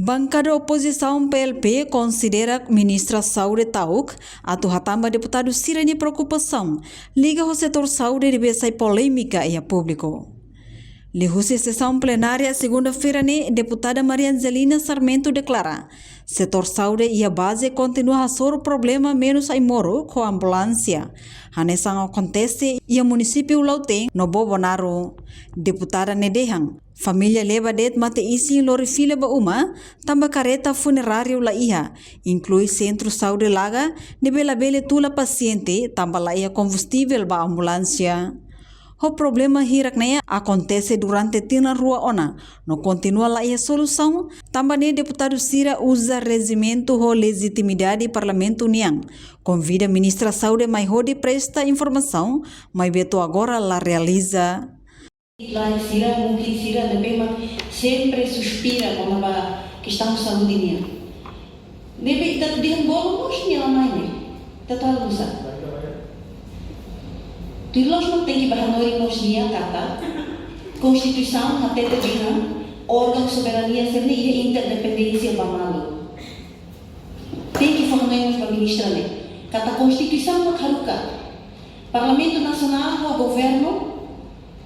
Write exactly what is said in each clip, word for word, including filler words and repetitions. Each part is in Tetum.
Bankada opozisaun P L P konsidera ministra saúde ta'uk atu hatán ba deputadu sira-nia preokupasaun liga ho setór saúde ne'ebé sai polémika iha públiku. Liuhusi sesaun plenária segunda-feira ne'e, deputada Maria Angelina Sarmento deklara, setór saúde iha baze kontinua hasoru problema menus ai-moruk ho ambulánsia, hanesan akontese iha munisípiu Lautém no Bobonaro. Deputada ne'e dehan, família leba de'it mate-isin lori fila ba uma, tanba kareta funeráriu laiha, inklui sentru saúde Laga, ne'ebé labele tula pasiente tanba laiha kombustivel ba ambulánsia. Ho problema hirak ne'e akontese durante tinan rua ona, no kontinua laiha solusaun, tanba ne'e deputadu sira uza rejimentu ho lejitimidade parlamentu nian, konvida ministra saúde mai hodi presta informasaun, maibé to'o agora la realiza. Lae sira, mungkin sira ne'ebé mak sempre suspira kona-ba kestaun saúde nian. Ne'ebé ita atu dehan bolu mós nia la mai ne'e. Ita atu halo nusá? Tuir loos mak tenke bá hanorin mós nia katak Konstituisaun hatete dehan órgaun soberania sira-ne'e iha interdependénsia ba malu. Tenke fó hanoin mós ba ministra ne'e katak Konstituisaun mak haruka Parlamentu Nasionál ho governu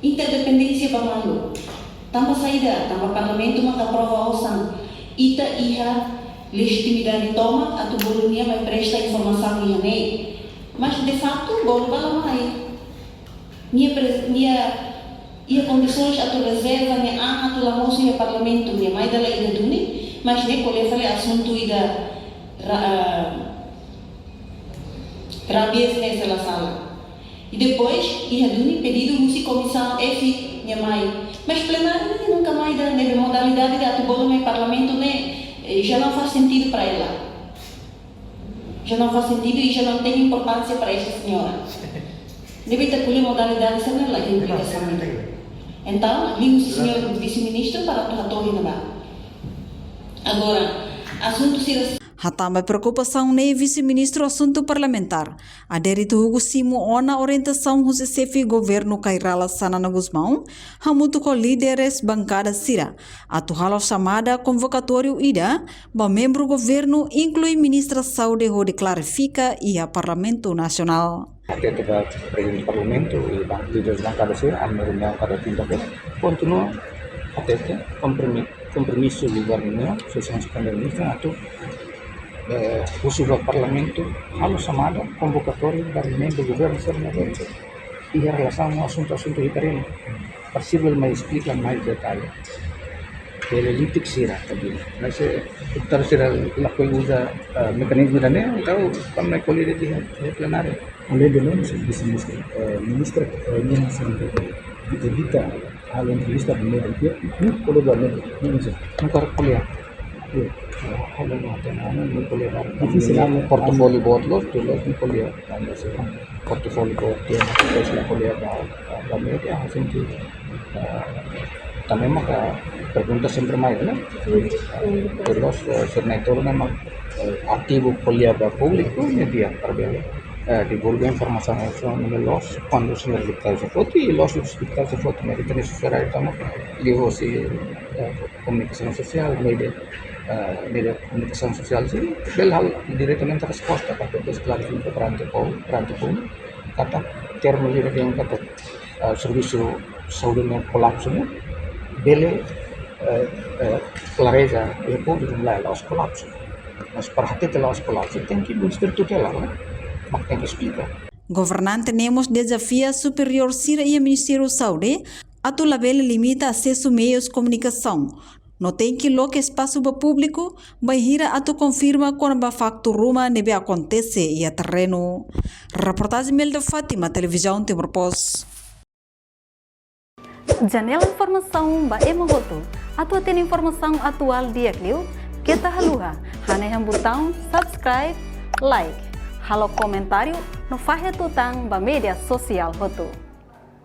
interdependénsia ba malu. Tanba saida, tanba Parlamentu maka aprova osan, ita iha lejitimidade tomak atu bolu nia mai presta informasaun iha ne'e. Mas de facto bolu ba la mai. Nia pre-, nia, nia kondisoens atu rezerva nia an atu la mosu iha Parlamentu, nia mai dala ida duni, mas ne'e ko'alia fali asuntu ida ra-, ah, rabies ne'e se la sala. I depois iha duni pedidu husi Komisaun F nia mai. Mas plenária ne'e nunka mai ida, ne'ebé modalidade ida atu bolu mai Parlamentu ne'e, eh, já não faz sentido para ela. Já não faz sentido e já não tem importância para esta senhora. Ne'ebé ita ko'alia modalidade sira-ne'e la iha implikasaun ida. Entaun, liuhusi señór vise-ministru para atu hato'o iha ne'ebá. Agora, asuntu sira Hatán ba preokupasaun ne'e, vise-ministru asuntu parlamentár, Adérito Hugo, simu ona orientasaun husi xefe governu Kay Rala Xanana Gusmão, hamutuk ho líderes bankada sira, atu halo xamada konvokatóriu ida ba membru governu, inklui ministra saúde, hodi klarifika iha Parlamentu Nasionál. Hatete ba prezidente parlamentu i ban-, líderes bankada sira, ami reuniaun kada kinta-feira, kontinua hatete kompromi-, kompromisu governu nian, sosial sekundáriu nian, atu, eh, husu ba parlamentu halo xamada konvokatóriu ba membru governu sira-ne'ebé iha relasaun ho asuntu-asuntu ita haree ne'e. Para sira bele mai esplika mais detalle. Bele litik sira também. Mas, eh, deputadu sira lakohi uza, eh, mekanizmu ida-ne'e, entaun, kami mai ko'alia de'it iha, iha plenária. Além de nós, vise-ministru, eh, ministra, eh, nia sempre evita halo entrevista ba membru, nia ko'alia ba membru, nia mesti, nia ko'alia. Nia ko'alia ba membru, nia ko'alia ba. Difisil, portofóliu boot loos, tuir loos, nia ko'alia. Portofóliu boot, nia ko'alia ba, ba média, hanesan ne'e, eh, tanba maka pergunta sempre mai, ne'e? Tuir loos, eh, sira na'in-tolu memang, eh, ativu ko'alia ba públiku, nia di'ak para bele, eh, divulga informasaun, informasaun ne'e loos, kuandu señór deputadu sira foti, i loos deputadu sira foti, ne'e, di tenis sosiál, tanba liuhusi, eh, komunikasaun sosiál, média, eh, média komunikasaun sosiál, sira bele halo diretamente resposta para bele klarifika perante povu, perante públiku, katak termu ida dehan katak, eh, servisu saúde ne'e kolapsu ne'e, bele, eh, eh, klareza iha públiku, la'ós kolapsu. Mas para hatete la'ós kolapsu, tenke ministru tutela, ne'e? Mak tenke esplika. Governante ne'e mós dezafia superiór sira iha Ministériu Saúde atu labele limita asesu meius komunikasaun, no tenke loke espasu ba públiku, bainhira atu konfirma kona-ba faktu ruma ne'ebé akontese iha terrenu. Reportajen Melda Fátima, Televizaun Timor Post. Janela informasaun ba ema hotu. Atu hatene informasaun atuál di'ak liu, keta haluha hanehan butaun subscribe, like, halo komentáriu, no fahe tutan ba média sosiál hotu.